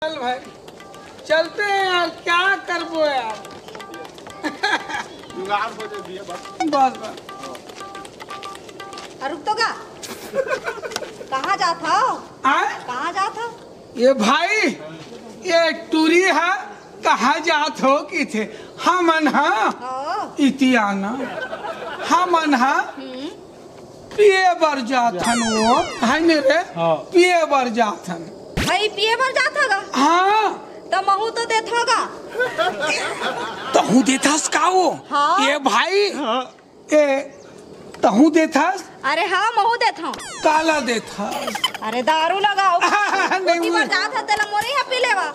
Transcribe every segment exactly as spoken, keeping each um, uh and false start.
चल भाई, चलते हैं यार, क्या करबो यार। जुगाड़ हो जाए भैया, बस। बस, बस। अरे रुक तो का? कहाँ जात हव? आय? कहाँ जात हव? ये भाई, ये टूरी हा, कहाँ जात हो कि थे? हमन हा हाँ। इतियाना, हमन हा पिए बर जात हन वो, है ने रे? हाँ। पिए बर जात हन। भाई पिए बर जात हव गा? हाँ, त महू तो देत हव गा। तहूँ देथस का वो? हाँ। ये भाई, ए, तहूँ देथस? अरे हाँ, महू देत हव। काला देथस? अरे दारू लगाओ। नहीं, ओती बर नहीं। जात हव, तेला मोरे यहाँ पी लेवा।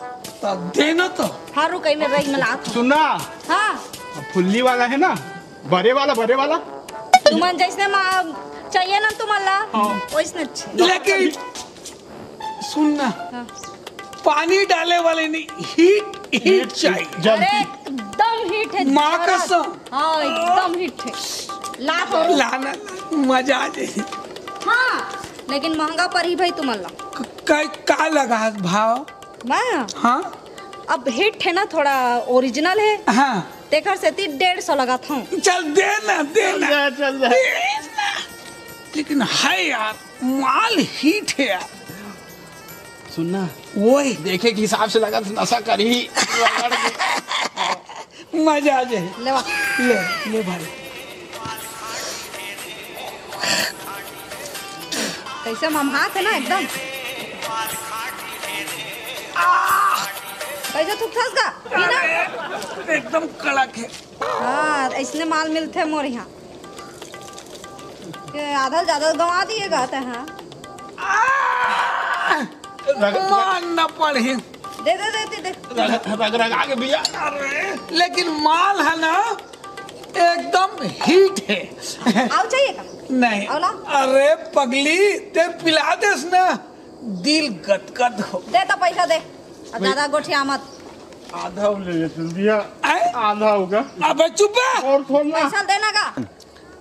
तो देना तो। हाँ रुक, मैं रही मिलात हव। सुनना, हाँ। अब फुल्ली वाला है ना, बड़े वाला, बड़े वाला। तुमन जैसने मा चाहिए ना तुमन ला, वैसने अच्छे। लेकिन सुनना, हाँ। पानी डाले वाले नहीं, हीट, हीट चाहिए। अरे जल्दी। एकदम हीट है, माँ जबरदस्त। कसम। हाँ एकदम हीट है। ला तो। लाना, मजा आ जाए। हाँ लेकिन महंगा परही भाई तुमन ला। क- का, का लगा भाव? मैं हाँ, अब हीट है ना, थोड़ा ओरिजिनल है, हाँ। तेखर सेती डेढ़ सौ लगात हव। चल देना, देना। चल जा, चल जा। देना। लेकिन है यार, माल हीट है यार। सुनना, वही देखे के हिसाब से लगा नशा करही। मजा आ जाए। लेवा। ले, ले भाई। कैसे ममहात है ना एकदम। कैसे थुकथस गा? पीना? एकदम कड़क है। हाँ, ऐसने माल मिलथे मोर यहाँ। के आधा ज्यादा गंवा दिए गा ते हाँ। रग, मानना पड़े। दे दे दे दे। रग, रग, रग आगे भैया। लेकिन माल है ना, एकदम हीट है। आउ चाहिए का? नहीं। और ना? अरे पगली, ते पिला देस ना, दिल गदगद हो। दे तो पैसा दे। अब ज्यादा गोठिया मत। आधा ले ले तू भैया। आए? आधा होगा। अबे चुप बे। और थोड़ा ना। पैसा देना का?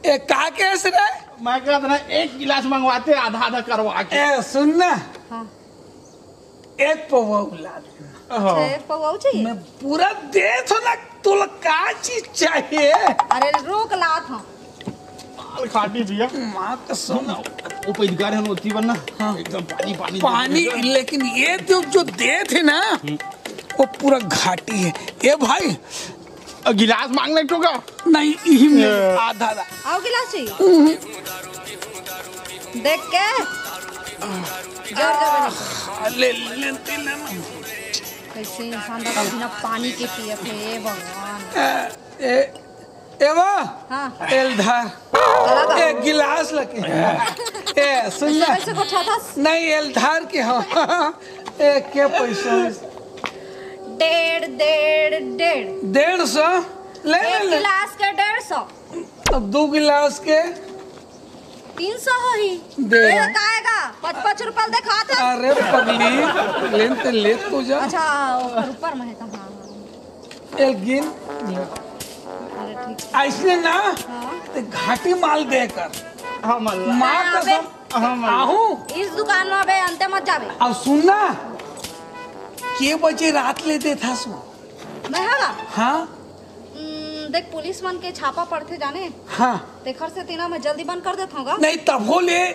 ए का केस रे? मैं कहता ना, एक गिलास मंगवाते, आधा आधा करवा के। ए सुन ना, हाँ। एक पौवा उला दे। हाँ। छे पौवा चाहिए? मैं पूरा दे थो ना, तोला का चीज चाहिए? अरे रोक लात हूँ। माल खाटी भैया। माँ कसम। वो पैदगार है नोती बनना। हाँ। एकदम पानी पानी। पानी, लेकिन ये तो जो दे थे ना, वो पूरा घाटी है। ए भाई, गिलास मांगने तो का? नहीं, यही में आधा ला। आओ गिलास चाहिए। देख के। जोर जोर। हाँ, ले, ले, ले, ले, ले। कैसे इंसान का बिना पानी के पिए थे, ए भगवान। ए, ए, एवा, हाँ। एलधार, चला बा। एक गिलास लगे। ए, सुन ऐसे ना। कैसे गोठा था? नहीं, एलधार के हो। ए, के पैसा? डेढ़, डेढ़, डेढ़। डेढ़ सौ? ले, ले, एक ले। गिलास के डेढ़ सौ। अब दो गिलास के तीन सौ हो ही। दे। ए, काएगा? पाँच, पाँच रुपया देखा था। अरे पगली, लेन ते लेत तो जा। अच्छा, ऊपर, ऊपर में है तो हाँ, हाँ। एल गिन, अरे ठीक। ऐसने ना, हाँ। ते घाटी माल देकर। हाँ, मल्ला। माँ अबे। कसम, हाँ, मल्ला। आहू। इस दुकान में अबे अंते मत जावे। अब सुन ना, के बजे रात ले देथस वो? मैं हवा? हाँ, हम्म, देख पुलिस मन के छापा पड़थे जाने। हाँ। तेखर सेती ना मैं जल्दी बंद कर देत हूँ गा। नहीं तभो ले,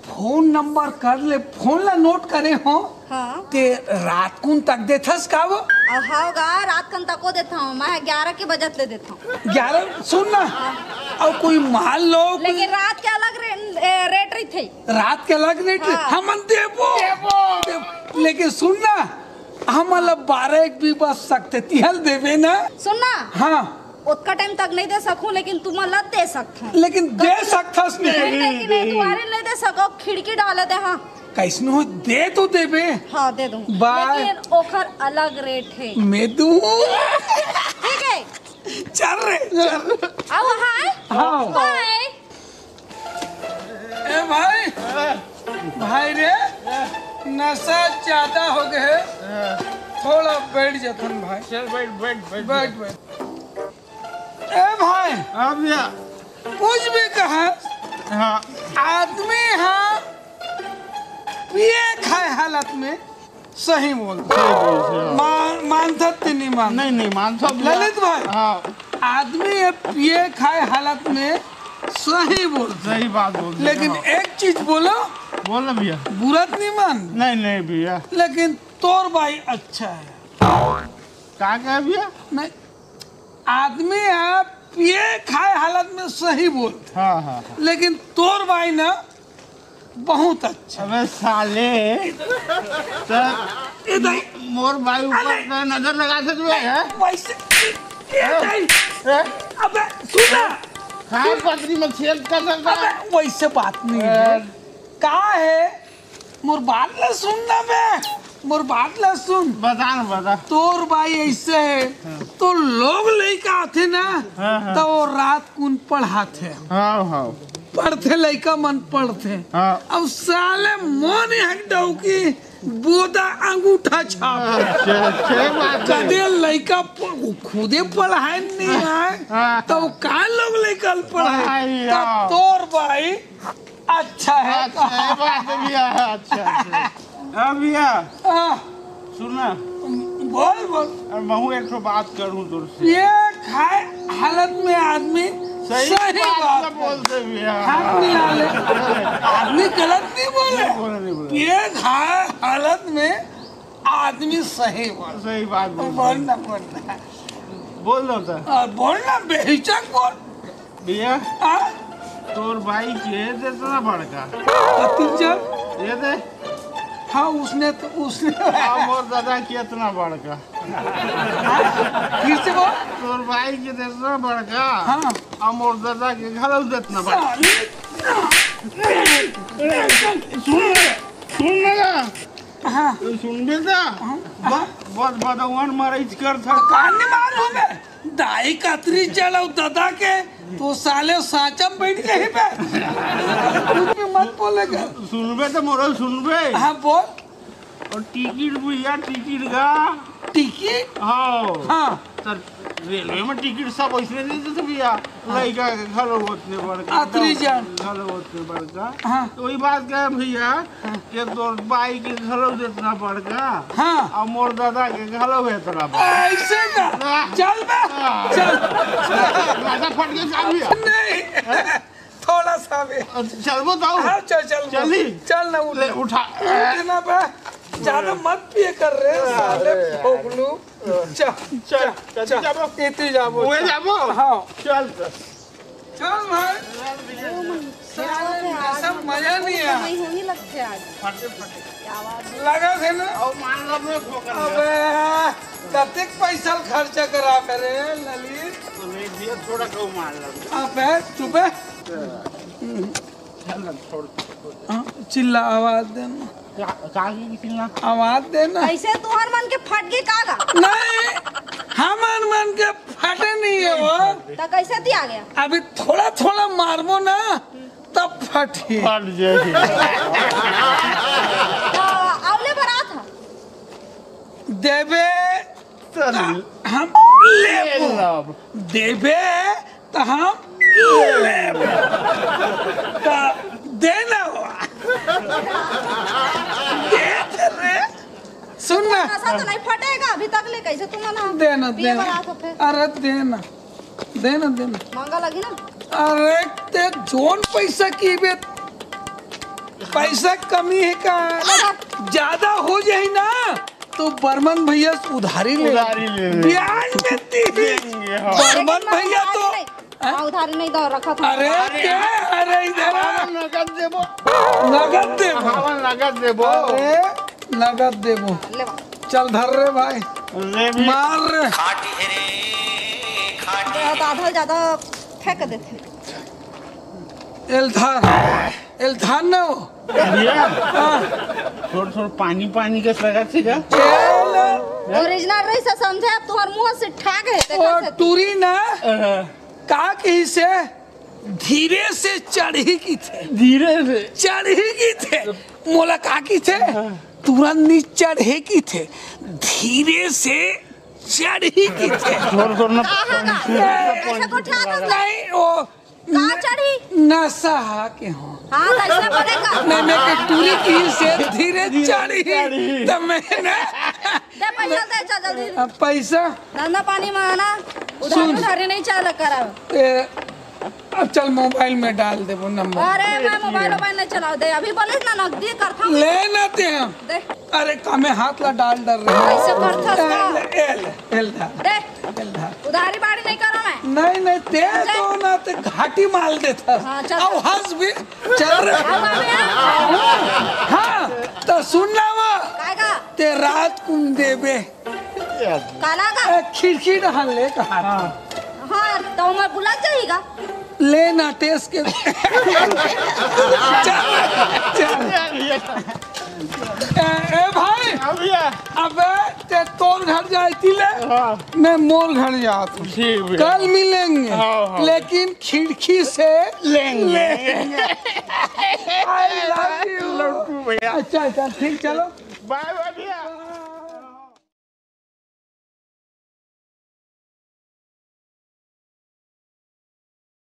फोन नंबर कर ले, फोन ला नोट करे हो। हाँ। ते रात कुन तक देथस का वो? अब हाँ गा, रात कन तको देत हूँ, मैं ग्यारह के बजत ले देत हूँ। ग्यारह, सुन ना, अब कोई मान लो, कोई लेकिन रात के अलग रे, ए, रेट रही थे। रात के अलग रेट, हाँ। हमन देबो। देबो। लेकिन सुन ना, हमन ला बारह एक भी बज सकथे, तिहल देबे ना। सुन ना, हाँ। ओतका टाइम तक नहीं दे सकूं, लेकिन तुमन ला दे सकथों। लेकिन दे सकथस नहीं। नहीं, नहीं, नहीं, दुआरे नहीं दे सको, खिड़की डाले दे, हाँ। कैसनो हो, दे तो देबे। हाँ, दे दूँ। बाय। लेकिन ओखर अलग रेट है। मैं दूँ। ठीक है, चल रे, चल। अब हाँ, हाँ। बाय। ए भाई, भाई रे, नशा ज्यादा हो गए, थोड़ा बैठ जाथन भाई। चल, बैठ, बैठ, बैठ। बैठ, बैठ। ए भाई, हाँ भैया। कुछ भी कहा, हाँ। आदमी हाँ पिए खाए हालत में सही बोलथे। मान, मानथस ते नहीं मान? नहीं, नहीं, मानथों भैया। ललित भाई, हाँ। आदमी ये पिए खाए हालत में सही बोलथे। सही बात बोलथे, लेकिन हाँ। एक चीज बोलो। बोल ना भैया। बुरा तो नहीं मान? नहीं, नहीं भैया। लेकिन तोर बाई अच्छा है। का कहे भैया? नहीं, आदमी ह पिए खाए हालत में सही बोलथे। हाँ, हाँ, हाँ। लेकिन तोर बाई ना बहुत अच्छा। अबे साले, तो ए दाई, मोर बाई ऊपर अरे, ना नजर लगा सकते हैं? वैसे, ए ए, दाई, ए, अबे सुन ना। खाए पतरी में छेद कर सकता है? अबे वैसे बात नहीं है। ए। का है? मोर बात ला सुन ना बे, मोर बात ला सुन। बता ना, बता। तोर बाई ऐसे है, हाँ। तो लोग लइका आथे ना, हाँ, हाँ। तो वो रात कुन पढ़ाथे। हाँ, हाँ। पढ़थे लइका मन पढ़थे। हाँ। अब साले मोन हक डौकी बोदा अंगूठा छाप। अच्छा, अच्छे बात है। कदे लइका प-, खुदे पढ़ाए नहीं आए, हाँ। तो का लोग लइका ल पढ़ाए? हाँ, तो यार। तोर बाई अच्छा है। अच्छा, ये बात तो भैया, अच्छा, अच्छा। हाँ भैया, हाँ। सुन ना। बोल, बोल। अरे, महू एक ठो बात करूँ तोर से। ये खाए हालत में आदमी सही सही बात बात तो है। बोलते भैया। हम नहीं आले। आदमी गलत नहीं बोले। नहीं बोले, नहीं बोले। ये खाए हालत में आदमी सही बोले। सही बात बोल। बोल ना, बोल ना। बोल दो सर। हाँ, बोल ना, बेहिचक बोल। भैया, हाँ? तोर बाई के दे इतना बड़का। भतीजा? ये दे। हाँ, उसने तो, उसने। हाँ, मोर दादा के इतना बड़का। हाँ? फिर से बोल। तोर बाई के दे इतना बड़का। हाँ। आ मोर दादा के घलो दे इतना बड़का। साले। सुन ना, सुन ना। हाँ। तू सुनबे त? हाँ। ब-, बद-, बदौन मरैच कर था। कान नहीं मार हो बे। दाई कतरी चढ़ाऊ दादा के, तो साले साँचा में बैठ गए बे। कुछ भी मत बोलेगा। सुनबे त मोरो सुनबे। हाँ, बोल। और टिकट भैया, टिकट का। टिकट? हाँ। हाँ। सर, रेलवे में टिकट सब वैसने दे देथे भैया। हाँ। लइका के घलो ओतने बड़का, अतरी जान। घलो ओतने बड़का। हाँ। तो वही बात कहे भैया, हाँ। कि तोर बाई के घलो देतना बड़का, हाँ। और मोर दादा के घलो एतना बड़का। ऐसे का? हाँ। चल बे, हाँ। चल। दादा फट के चालू है। नहीं। हैं? थोड़ा सा भी। अच्छा, चलबो तो? हाँ, चल, चल, चली? चल ना, उठ। ले, उठा। उठ ना बे। ज्यादा मत पिए कर रे, साले अरे यार। भोगलू। चल, चल, चल, चल, चल। जाबो। इतनी जाबो। ओए जाबो? हाँ। चल, चल। चल भाई। साले, ऐसा मजा नहीं है। नहीं होने लगते आज। फटे, फटे। क्या बात है? लगा थे ना? और मान लो, मैं खो कर गया। अबे, कतेक पैसा खर्चा करा करे, ललित? तो नहीं दिया, थोड़ा कम मान लो। अबे, चुप है। चल ना, छोड़, छोड़। हाँ, चिल्ला आवाज देना। का, का की चिल्ला? आवाज देना। ऐसे तुहर मन के फट गए का गा? नहीं, हमर मन के फटे नहीं है वो। तो कैसे दिया गया? अभी थोड़ा थोड़ा मारबो ना, तब फटी। फट जाएगी। तो अवले बरात है। देबे चल। हम लेबो। ले लब। देबे त हम लेबो। त देना हो। दे दे रे। सुन ना। नशा तो नहीं फटेगा अभी तक ले, कैसे तुम ना देना, पिए देना। बरात हो फिर। अरे देना। देना, देना। महंगा लगी ना? अरे, ते जोन पैसा की बे, पैसा कमी है का? ज्यादा हो जाए ना, तो बर्मन भैया उधारी ले। उधारी ले ले। ब्याज में दी। देंगे, हाँ। बर्मन भैया तो उधारी नहीं। हाँ, उधारी नहीं दो, रखा था। अरे, अरे। क्या? अरे, इधर आ। हाँ, नगद देबो। नगद देबो। हाँ, नगद देबो। अरे, नगद देबो। ले बा। चल धर रे भाई। ले भी। मार रे। खाटी है रे, खाटी। तो आधा ज्यादा फेंक देथे। एल धर, एल धर न हो। भैया, हाँ। थोड़ा, थोड़ा पानी, पानी के लगत हे का? एल। Original रही से समझे, अब तुहर मुंह से ठाक है, देखा ओ से तू। टूरी ना, हाँ। का कही से? धीरे से चढ़ी किथे। धीरे से। चढ़ी किथे। मोला का किथे? हाँ। तुरंत नी चढ़े किथे। धीरे से चढ़ी किथे। जोर, जोर ना। आहा, ऐसा को ठाक है। नहीं, वो का चढ़ी? नशा हा के हो। हाँ, तो ऐसे पड़ेगा। नहीं, मैं के टूरी की से धीरे चढ़ी। तो मैं ना दे पैसा, दे, चल जल्दी। अब पैसा धंधा पानी में आना, उधारी सुन। उधारी नहीं चला करा। ए, अब चल मोबाइल में डाल देबो नंबर। अरे, मैं मोबाइल, मोबाइल नहीं चलाओ दे, अभी बोले ना नकदी करता हूँ। ले ना ते हम। दे। अरे, कामे हाथ ला डाल डर रहे हो। ऐसे करथस का? ए, ले, ए, ले, ए, ले, दे। ए, ले। उधारी बाड़ी नहीं करो मैं। नहीं, नहीं, ते दे। तो ना, ते घाटी माल देता। हाँ, चल। अब हंस भी चल रहे। अब आ गया। हाँ, तो सुन ना वो। काय का? ते रात कुन देबे। काला का? ए, खिड़की डहान ले कहा। हाँ, तो मैं बुला जाएगा। ले ना टेस के। चल, चल। ए, ए भाई, हाँ भैया। अबे ते तोर घर जाती ले, हाँ। मैं मोर घर जात हूँ। ठीक भैया। कल मिलेंगे, हाँ, हाँ। लेकिन खिड़की से लेंगे। लेंगे। I love you। लड़कू भैया। अच्छा, अच्छा, ठीक, चलो। बाय बाय।